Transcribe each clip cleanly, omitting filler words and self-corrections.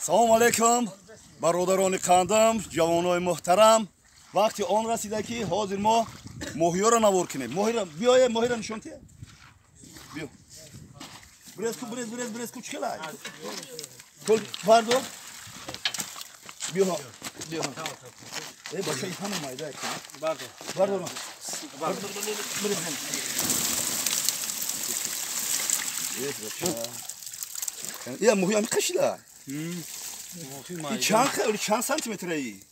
Салом алейкум, бародарони қандам, ҷавонои муҳтарам. Вақти он расида, ки ҳозир мо моҳиёро навор кунем. Моҳира биёе, моҳира нишон тия. Биё. Брез ку, брез, брез, брез ку, чӣ хелай? Кол бардор. Биё. Биё. Э, бача, ҳама майда ки. Бардор. Бардор. Бардор, брез. Э, бача. Я моҳи ҳами қашида. Чанд чанд сантиметраи?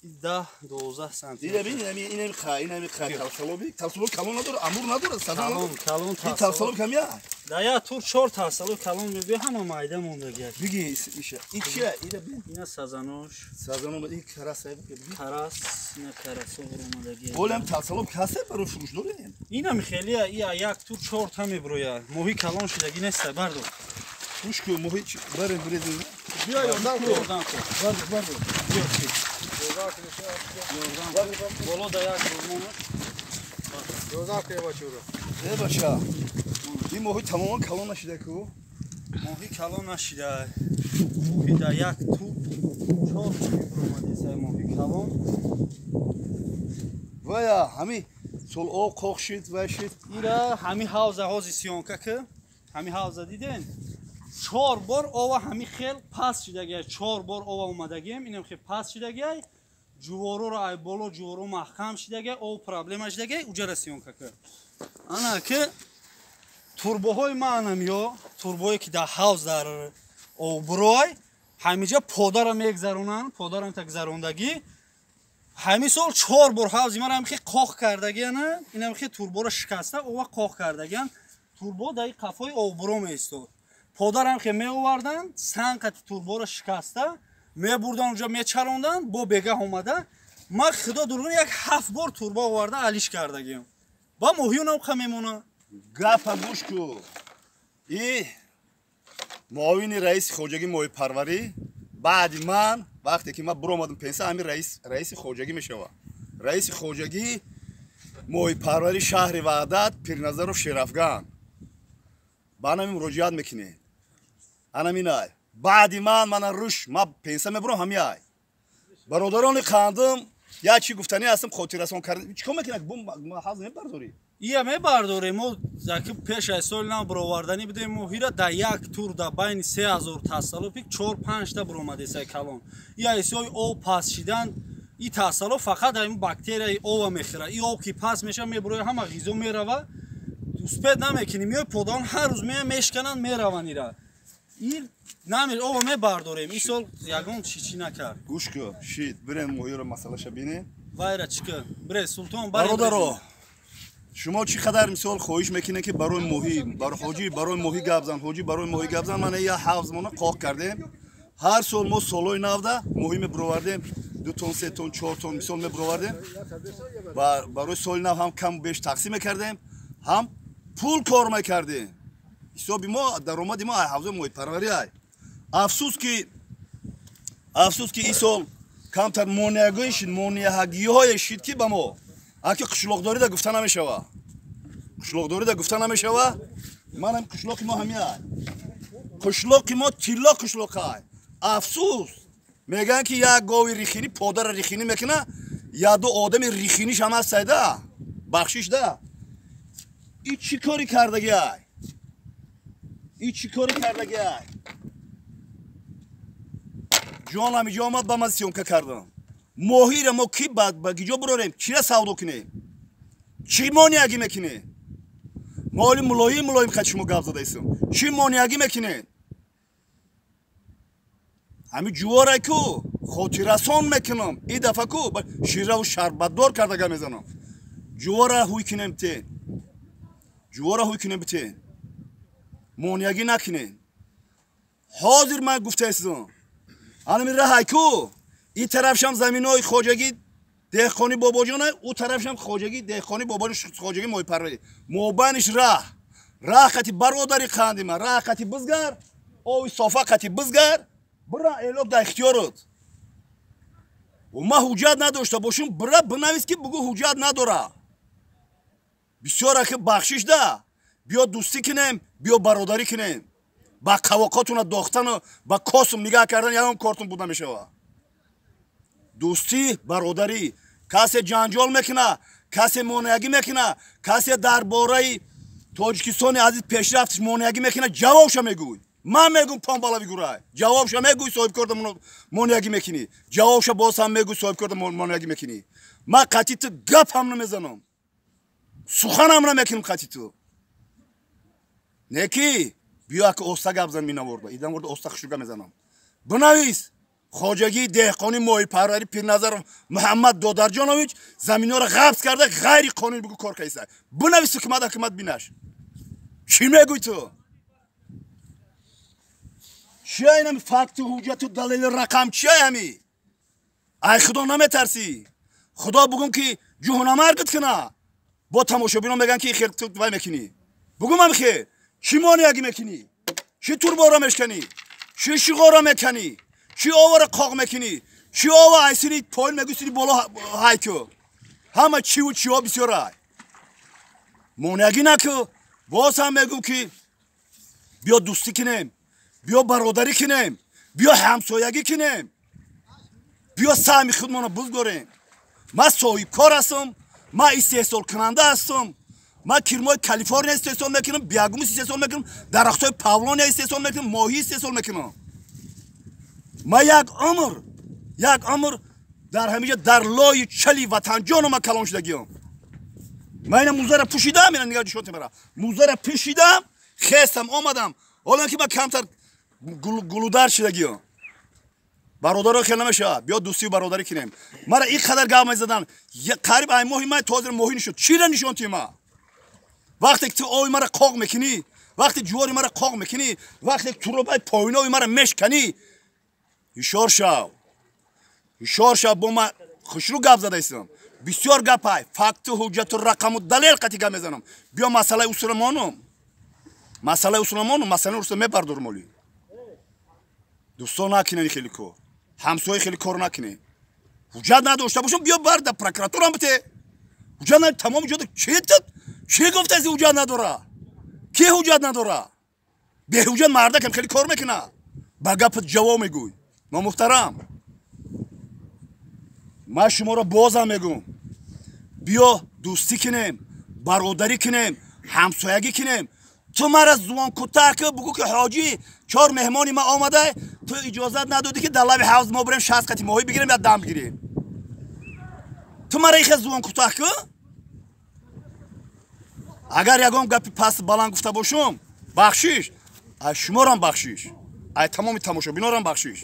10-12 сантиметр. Ина бин, ина қа, ина қа талсалоби, талсалоб калон надора, амур надора, калон, калон. Ин талсалоб камя? Да я тур чор талсалоб калон мебия, ҳама майда мондаги. Биги иша. И чия? Ина бин. Ина сазанош. Сазанош, ин карас ай биги. Карас, ина карасо буромадаги. Болам талсалоб касе баро фурӯш дорем. Инам хелия, ия як тур чор та меброя. Моҳи калон шидаги неста, бардор. Гӯш ку, моҳи барем, брезем. Биё, ёрдам ку, ёрдам ку. Бардор, бардор. Биё чи. Боло да як рӯзмона. Ёрдам ку, бачуро. Э, бача. Ин моҳи тамоман калон нашида ку? Моҳи калон нашида. Моҳи да як туп чор моҳи буромадеса, моҳи калон. Вая, ҳами сол об қоқ шид, вай шид. Ира ҳами ҳавза ҳози съёмка ки, ҳами ҳавза диден? Чор бор ова ҳами хел паст шидагиай, чор бор ова омадагием, инам хел паст шидагиай, ҷувороро ай боло ҷуворо маҳкам шидагиай, ов проблема шидагиай, уҷара съёмка ки. Ана ки турбоҳои маанам ё турбое ки дар ҳавз дар оброй ҳамиҷа подара мегзаронанд, подарам так гзарондагӣ. Ҳамин сол чор бор ҳавзи мара ҳамихе қоқ кардагиана, инамихе турборо шикаста ова қоқ кардагиан. Турбо дар қафои обро меистод. Подарам ке меоварданд, санқати турборо шикаста мебурдан, унҷо мечаронданд, бо бегаҳ омада. Ман худо дургун як ҳафт бор турбо оварда алиш кардагиам. Ба моҳиёнам қа мемона. Гапа гӯш ку. И муовини раиси хоҷагӣ моҳипарварӣ баъди ман, вақте ки ман буромадам пенсия, ҳамин раис раиси хоҷагӣ мешавад. Раиси хоҷагӣ моҳипарварӣ шаҳри Ваҳдат Пирназаров Шерафган. Ба анами муроҷиат мекунед. Анаминай. Баъди ман мана руш, ман пенсия мебурам ҳамиай. Бародарони қандам, як чӣ гуфтанӣ ҳастам, хотиррасон кард. Чӣ кор мекунад? Бу ҳаз мебардорӣ? Ия мебардорем. Мо заки пеш аз соли нав буроварданӣ будем моҳира, дар як тур дар байни 3000 тасаллопик чор-панҷта буромадесай калон. Ия ҳисоби об паст шидан, и тасаллоп фақат ҳамин бактерияи ова мехӯра. И об ки паст мешава, мебуроя, ҳама ғизо мерава. Успеть намекунем, меои подаон ҳар рӯз меоян, мешкананд, мераванд ира. Ир наме ова мебардорем. Ин сол ягон чӣ чӣ накард. Гӯш ку, шид, бирем моҳиро масъалаша бинем. Вайра чӣ ку? Бре, Султон, бародаро, шумо чӣ қадар мисол хоҳиш мекунед, ки барои моҳӣ, барои ҳоҷӣ, барои моҳӣ гап зан, ҳоҷӣ, барои моҳӣ гап зан. Мана я ҳавз мона қоқ кардем. Ҳар сол мо солҳои навда моҳӣ мебуровардем, 2 тон, 3 тон, 4 тон мисол мебуровардем ва барои соли нав ҳам каму беш тақсим мекардем, ҳам пул кор мекардем. Ҳисоби мо, даромади мо ҳавзаи моҳипарварӣ ай. Афсӯс ки, афсӯс ки ин сол камтар монеагои шид, монеагиҳое шид, ки ба мо аки қишлоқдорида гуфта намешава, қишлоқдорида гуфта намешава. Манам қишлоқи мо ҳамиай, қишлоқи мо тилло қишлоқай. Афсӯс, мегӯянд, ки як гови рихинӣ подара рихинӣ мекуна, як ду одами рихиниш ҳам ҳастайда, бахшиш да. И чӣ кори кардагиай? И чӣ кори кардагиай? Ҷон ҳамиҷо омад, ба ман съёмка кардам. Моҳира мо ки ба гиҷо бурорем, чира савдо кунем, чӣ монеагӣ мекунем? Мо оли мулоим мулоим хат шумо гап задаистам. Чӣ монеагӣ мекунем? Ҳами ҷуворай ку хотиррасон мекунам, и дафъа ку шираву шарбатдор карда гап мезанам. Ҷувора ҳуй кунем битен, ҷувора ҳуй кунем битен, монеагӣ накунем. Ҳозир ман гуфтаистам, анами раҳай ку, ин тарафшам заминои хоҷагӣ деҳқони бобоҷона, ӯ тарафшам хоҷагӣ деҳқони бобоҷон, хоҷагӣ моҳипарварӣ, мобайниш раҳ, раҳ қати бародари қанди ман, раҳ қати бизгар, ови софа қати бизгар, бира элоб дар ихтиёрот. Ма ҳуҷҷат надошта бошум, бира бинавис, ки бугӯ ҳуҷҷат надора. Бисёр аки бахшиш да. Биё дӯстӣ кунем, биё бародарӣ кунем. Ба қавоқотуна дохтану ба косум нигаҳ кардан ягон кортун буда мешавад. Дӯстӣ, бародарӣ. Касе ҷанҷол мекуна, касе монеагӣ мекуна, касе дар бораи Тоҷикистони азиз пешрафтиш монеагӣ мекуна, ҷавобша мегӯй. Ман мегӯм помбалави гурай. Ҷавобша мегӯй, соҳибкорда монеагӣ мекунӣ. Ҷавобша боз ҳам мегӯй, соҳибкорда монеагӣ мекунӣ. Ман қатъи ту гап ҳам намезанам. Суханам намекунам қатъи ту. Неки биё ака оста гап зан минаворда. Иданворда оста хушруга мезанам. Бинавис. Хоҷагии деҳқони моҳипарварӣ Пирназаров Муҳаммад Додарҷонович заминҳоро ғабз карда ғайриқонунӣ бугӯ кор кардааст. Бинавис ҳукумат, ҳукумат бинаш. Чӣ мегӯй ту? Чия инами факту ҳуҷҷату далели рақам чия ҳами? Ай худо наметарсӣ? Худо бугум ки ҷуҳунамаргат куна. Бо тамошобинон мегӯянд ки хел ту вай мекунӣ. Бугум ам хел. Чӣ монеагӣ мекунӣ? Чӣ турбора мешканӣ? Чӣ шиғора меканӣ? Чӣ овора қоқ мекунӣ? Чӣ ова айсири поин мегӯй сири боло ҳайку? Ҳама чиву чиҳо бисёр ай. Монеагӣ накӯ. Боз ҳам мегӯм ки биё дӯстӣ кунем, биё бародарӣ кунем, биё ҳамсоягӣ кунем, биё саҳми худмонро бузгорем. Ман соҳибкор ҳастам, ман истеҳсолкунанда ҳастам, ман кирмои Калифорния истеҳсол мекунам, биягумус истеҳсол мекунам, дарахтҳои павлония истеҳсол мекунам, моҳӣ истеҳсол мекунам. Ман як умр дар ҳамиҷа дар лои чали ватанҷону ман калон шудагиам. Ман ина музара пӯшидам, ина нигаҳ ҷушоти мара. Музара пӯшидам, хестам, омадам. Ҳоло ки ман камтар гулудар шудагиам. Бародаро хел намешавад. Биё дӯстию бародарӣ кунем. Мара ин қадар гап мезадан. Қариб ай моҳи май то ҳозир моҳӣ нишуд. Чира нишон тии ма? Вақте ки ту оби мара қоқ мекунӣ, вақте ҷувори мара қоқ мекунӣ, вақте ки туробаи поинови мара мешканӣ, ҳушёр шав. Ҳушёр шав, бо ман хушрӯ гап задаистам. Бисёр гапай, факту ҳуҷҷату рақаму далел қатъи гап мезанам. Биё масъалаи усула монум. Масъалаи усула монум, масъалаи усула мебардорум оли. Дӯстон накунед хеле кор. Ҳамсоя хеле кор накунед. Ҳуҷҷат надошта бошам, биё бар дар прокуратурам бите. Ҳуҷҷат на тамоми ҷода чӣ чӣ гуфтаси ҳуҷҷат надора? Ки ҳуҷҷат надора? Беҳуҷҷат мардакам хеле кор мекуна. Ба гапат ҷавоб мегӯй. Номуҳтарам. Ман шуморо бозам мегӯм. Биё дӯстӣ кунем, бародарӣ кунем, ҳамсоягӣ кунем. Ту мара зувон кӯтаҳ ки бугӯ ки ҳоҷӣ чор меҳмони ман омада, ту иҷозат надодӣ ки дар лаби ҳавз мо бирем 60 қати моҳӣ бигирем я дам бигирем. Ту мара ихе зувон кӯтаҳ ки? Агар ягон гапи паст баланд гуфта бошум, бахшиш, ай шуморам бахшиш, ай тамоми тамошобинорам бахшиш.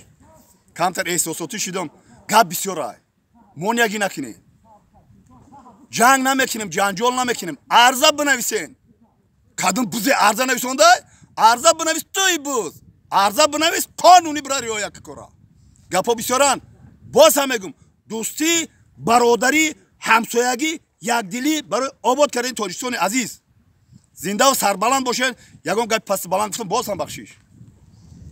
Камтар эҳсосотӣ шидам, гап бисёр ай. Монеагӣ накунем. Ҷанг намекунем, ҷанҷол намекунем. Арза бинависен. Кадом бузе арза нависонда? Арза бинавис туи буз. Арза бинавис қонунӣ бира риоя кора. Гапҳо бисёранд. Боз ҳам мегӯм, дӯстӣ, бародарӣ, ҳамсоягӣ, якдилӣ барои обод кардани Тоҷикистони азиз. Зиндаву сарбаланд бошед. Ягон гапи пасти баланд гуфтам, боз ҳам бахшиш.